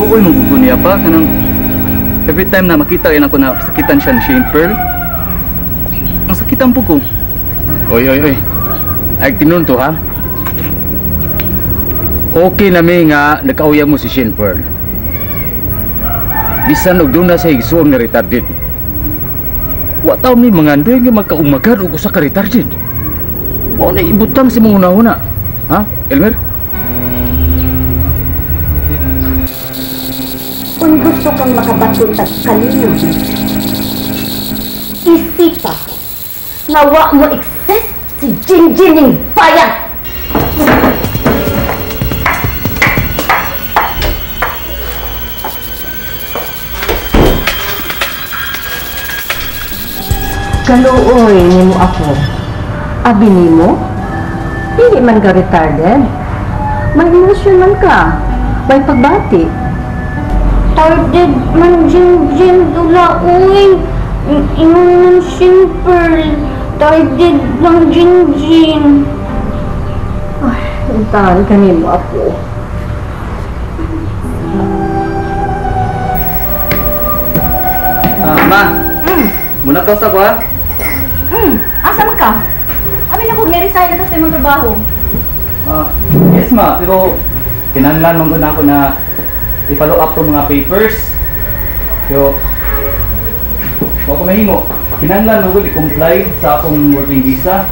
Kaluoy mong gugo niya pa kanang every time na makita yun ako na sakitan siya ni Shane Pearl. Ang sakitan po ko. Oy, oy, oy. Ay, tinun to, ha? Okay na mi nga nakauyab mo si Shane Pearl. Bisan og doon na sa igsuon nga retarded. Wa taw mi mangandoy nga magkaumagad og usa ka retarded. Wa na ibutang sa mga una-una. Ha, Elmer? Kung gusto kang makabaton tag kalinaw, isipa nga wa mo exist si Jinjin ning bayan. Kaluoy nimo ako. Abi nimo? Dili man ka retarded. May emosyon man ka. May pagbati. Retarded man Jinjin dula uy. Ingon man simple. Retarded lang Jinjin. Ay, untahan ka nimo ako. Ma. Muna ka sa ko, ha? Asa man ka? Amin ako, ni-resign na to sa imong trabaho. Yes, ma. Pero kinahanglan man gud ako na i-follow up tong mga papers. Pero wa ko mahimo. Kinahanglan man gud i-comply sa akong working visa.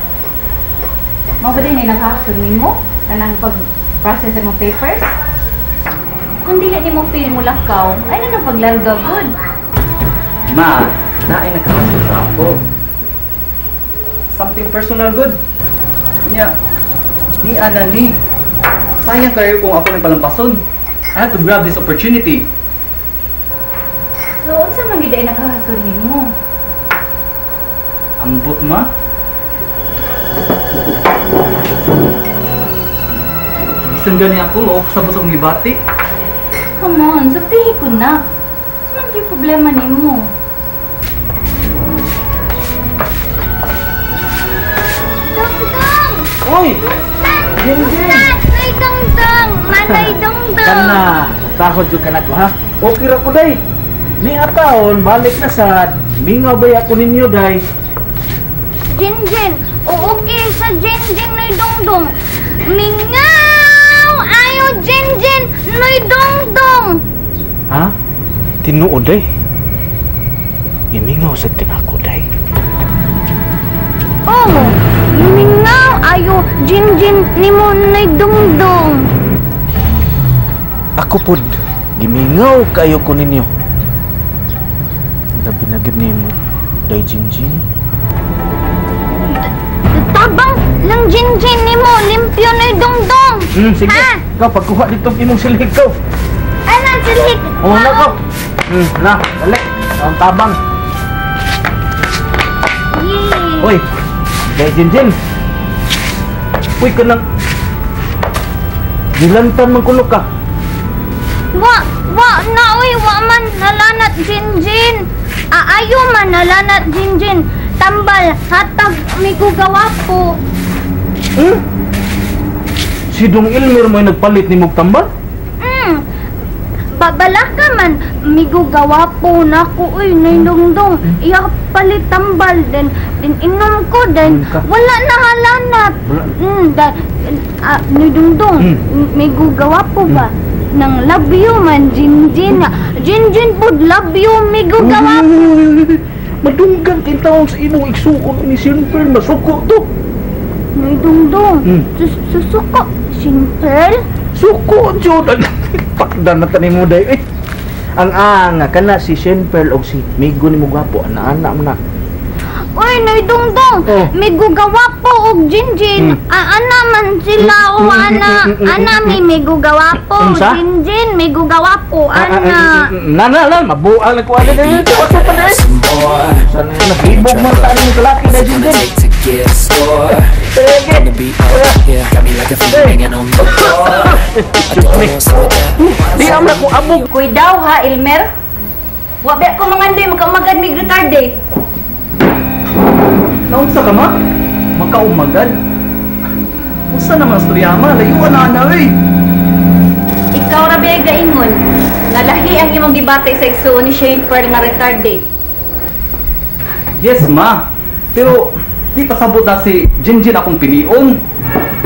Mao ba din ay naghason nimo kanang pag-process sa imong papers? Kung dili nimo feel mo lakaw, ay na nang paglarga gud. Ma, naay nagkahason sa ako. Something personal good. Nya, ni ana ni. Sayang kayo kung ako may palampason. I have to grab this opportunity. So, unsa man gid ay naghahason nimo? Ambot, ma. Bisan gani ako, o sa akong gibati. Come on, saktihi ko na. Unsa man gyud problema nimo? Dongdong! Oy! Jinjin! Nay dongdong! Manay dongdong! Kana, tahod jud ka nako, ha? Okay ra ko day. Ni ataon balik na sad. Mingaw bay ako ninyo day. Jinjin! O okay sa Jinjin nay dongdong. Mingaw! Ayo Jinjin nay dongdong! Ha? Tinuod day. Imingaw sad ka nako day. Oh, mingaw ayo Jinjin nimo nay dongdong. Ako pod gimingaw kayo ko ninyo. Labi na gid nimo day Jinjin. Tabang lang Jinjin nimo limpyo nay dongdong. Sige. Ha? Ikaw pagkuha dito imong silhig ko. Ana silhig. Oh, na ko. Na, dali. Ang tabang. Yee. Oy, day Jinjin. Uy, kanang gilantan man kuno ka. Wa, wa na oy, wa man nalanat Jinjin. Aayo man nalanat Jinjin. Tambal hatag migugawa po. Si Dong Elmer may nagpalit ni mong tambal? Babalaka man migugawa po nako oy nay dongdong. Iya palit tambal den din inom ko den wala na halanat. Nay dongdong migugawa po ba? Nang love you man Jinjin. Jinjin po love you migugawa. Madunggan kintaon sa imong igsuon ni Simple masuko to. Nay dongdong. Susuko Simple? Suko jud. Pakdan na tani mo day. Eh. Ang anga kana si Simple og si Migo nimo gwapo ana-ana man na. Uy, nay dongdong. Oh. Migugawa po og Jinjin. Ana man sila o ana. Ana may migugawa po. Unsa? Jinjin migugawa po ana. Na na na mabuang na ko ana day. Ato pa day. Sana nahibog man ta ni kalaki day Jinjin. Di am na ko abog. Kuy daw ha, Elmer. Wa ba ko mangandoy makaumagad mig retarded. Naunsa ka ma? Makaumagad? Unsa naman istorya ma? Layuan na ana oy. Ikaw ra ba gaingon? Nalahi ang imong gibati sa igsuon ni Shane Pearl nga retarded. Yes, ma. Pero di pasabot na si Jinjin akong pilion.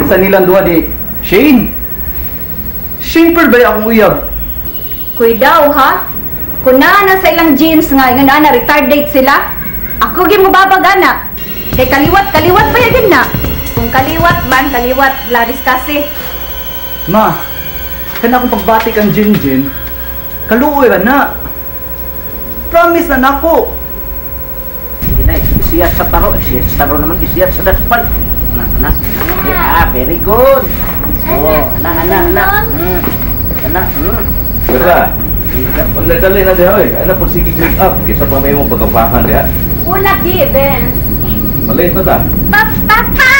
Sa nilang duha ni Shane. Shane Pearl ba akong uyab? Kuy daw ha? Kung naa na sa ilang genes nga ingon ana retardate sila, ako gyud mobabag ana. Kay kaliwat kaliwat pa yun na. Kung kaliwat man kaliwat laris kasi. Ma, kana akong pagbati kang Jinjin, kaluoy ra na. Promise na nako. Sige, isiyat sa taro, isiyat sa taro naman, isiyat sa daspan. Anak, anak. Yeah, very good. Oh, anak, anak, anak. Anak, Perla, pagladali na diha oy. Ana pag sige make up kaysa pa may imong pagkapahan diha. Wala gi, Vince. Malate na ta. Papa!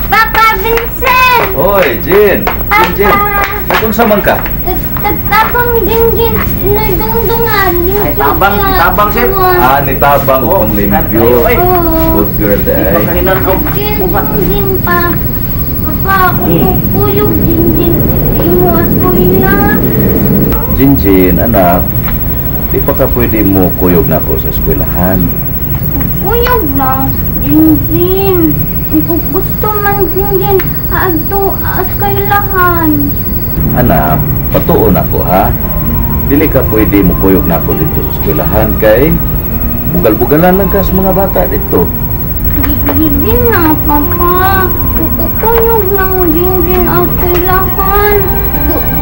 Papa Vincent! Oy, Jin. Jin, Jin. Nagunsa man ka? Tapang Jinjin, nagdungdungan. Ay, tabang, tabang, sir. Ah, ni tabang Oh, oh, pang limpyo. Ay, Good girl, Di pa day. kahinan og Jin, upat. Jinjin pa. Papa, kuyog Jinjin. Imo eskwela. Jinjin, anak, di pa ka pwede mo kuyog na ako sa eskwelahan. Kuyog lang, Jinjin. Gusto man Jinjin, aadto eskwelahan. Anak, patuon ako ha. Dili ka pwede mo kuyog na ako dito sa eskwelahan kay bugal-bugalan lang ka sa mga bata dito. Gigin na, Papa. Kuyog lang Jinjin eskwelahan.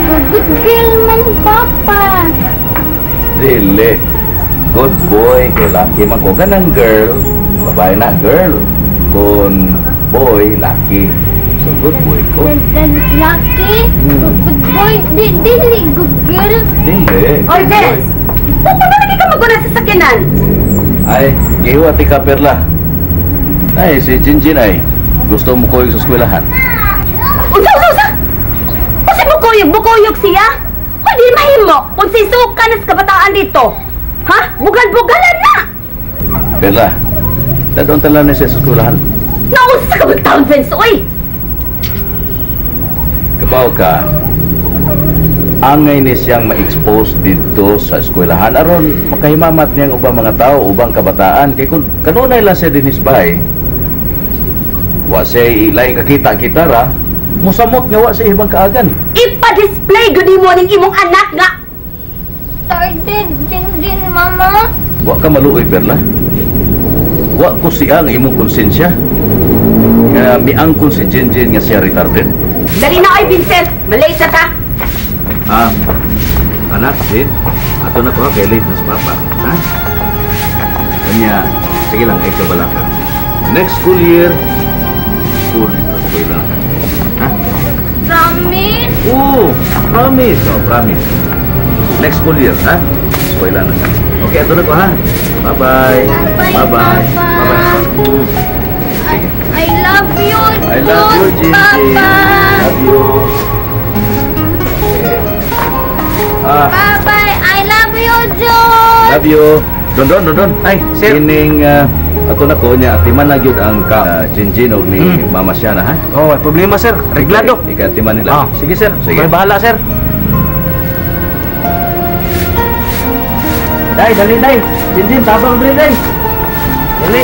Good girl man, Papa. Dili. Good boy, kay laki man ko. Kanang girl, babae na girl. Kung boy, laki. So good boy ko. Laki, good boy, dili good girl. Dili. Oy, Vince! Ba't ba lagi ka maguna sa sakyanan? Ay, gihuwati ka, Perla. Ay, si Jinjin ay gusto mo kuyog sa eskwelahan. Unsa, unsa, unsa! Unsa mo kuyog? Bukuyog siya? Hoy, di mahimo kung sisuka na sa kabataan dito. Ha? Bugal-bugalan na! Perla, dadon tala na siya sa eskwelahan. Naunsa ka bang taon, Vince? Oy! Kabaw ka, angay ni siyang ma-expose dito sa eskwelahan aron makahimamat niyang ubang mga tao, ubang kabataan. Kay kung kanunay lang siya dinis bay, wa siya ilay kakita-kita ra, musamot nga wa siya ibang kaagan. Ipa-display gud nimo ning imong anak nga. Started, Jinjin, Mama. Wa ka maluoy, Perla. Wa ko siya ang imong konsensya. Nga miangkon si Jinjin nga siya retarded. Dali na oy, Vincent. Malate na ta. Ah, anak, Jin, ato na ko ha, kay late na sa papa. Ha? Kanya, sige lang, ay kabala ka. Next school year, school, school lang ka. Ha? Promise? Oo, promise. Oh, promise. Next school year, ha? School lang ka. Okay, ato na ko ha. Bye-bye. Bye-bye, Bye-bye. Papa. Bye-bye. I love you, I love you, Jin. Papa. Love you. Ah, Bye-bye. I love you, John. love you. Don don don don. Ay, sir. Kining ato na ko niya atiman na gyud ang ka Jinjin og ni Mama Siana ha. Oh, ay problema sir. Reglado. Ika atiman nila. Ah, sige sir. Sige. May bahala sir. Day, dali day. Jinjin, tabang dali day. Dali.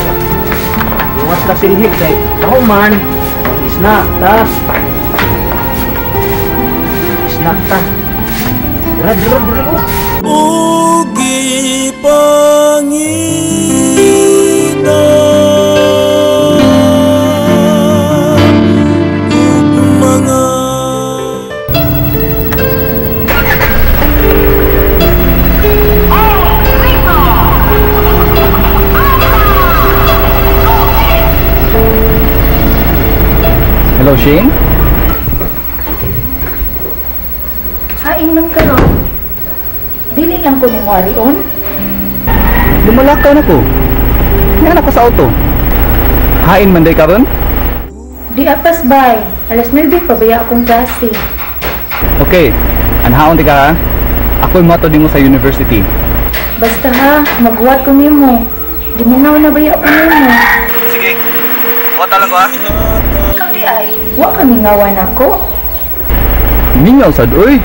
Iwas ka silhik kay kahuman. Isna ta. Isna ta. Dara, dara, dara. Oh. Ugi pangita ug mga Hello, Shane? Hain man karon. Dili lang ko nimo arion. Lumalakaw na ko. Nga na ko sa auto. Hain man day karon? Di apas bay. Alas 9 pa baya akong klase. Okay, anhaon di ka ha? Ako'y moto din mo sa university. Basta ha, maghuwat ko nimo. Di mingaw na baya ako nimo. Sige, wata lang ko ha? Ikaw di ay, wa ka mingawan ako. Mingaw sad, uy!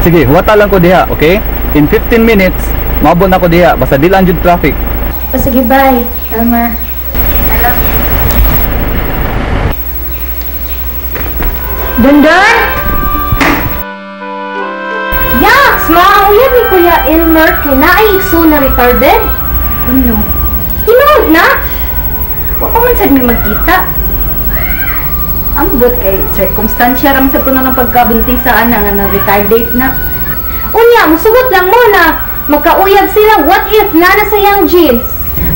Sige, huwata lang ko diha, okay? In 15 minutes, maabot na ko diha basta di lang jud traffic. O sige, bye, Elmer. I love you. Dundun! Yaks! Ma, ang uyab ni Kuya Elmer kay naay igsoon na retarded. Ano? Tinuod na! Wa pa man sad mi magkita. Ambot kay circumstansya ra man sad kuno ng pagkabuntis sa ana nga na retardate na. Unya, musugot lang mo na magkauyab sila. What if naa na sa iyang genes?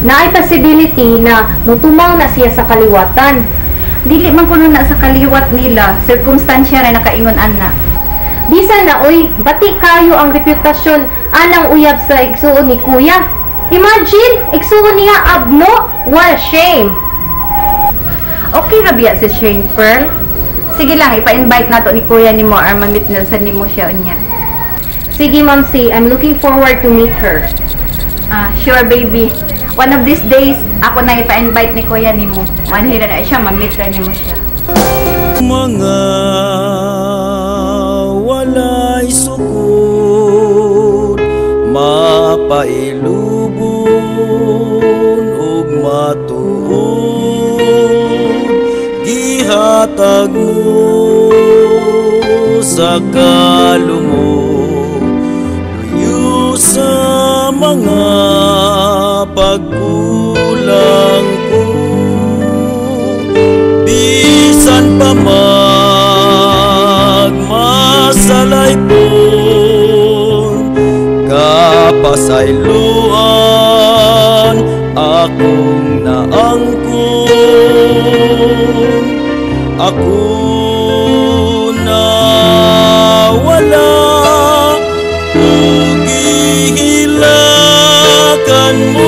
Naay possibility na mutumaw na siya sa kaliwatan. Dili man kuno na sa kaliwat nila, circumstansya ra nakaingon ana. Bisan na oy, bati kayo ang reputasyon anang uyab sa igsuon ni Kuya. Imagine, igsuon niya abno. What a shame. Okay ra biya si Shane Pearl. Sige lang, ipa-invite nato ni Kuya nimo or ma-meet na sa nimo siya unya. Sige, Ma'am C, I'm looking forward to meet her. Ah, sure baby. One of these days, ako na ipa-invite ni Kuya nimo. Manhira na siya, ma-meet ra nimo siya. Mga walay sukod, mapailubon ug matuod, gihatag mo sa kalumot, luyo sa mga pagkulang ko. Bisan pa magmasalaypon, kapasayloan akong naangkon. Ako na wala ug gihilakan mo.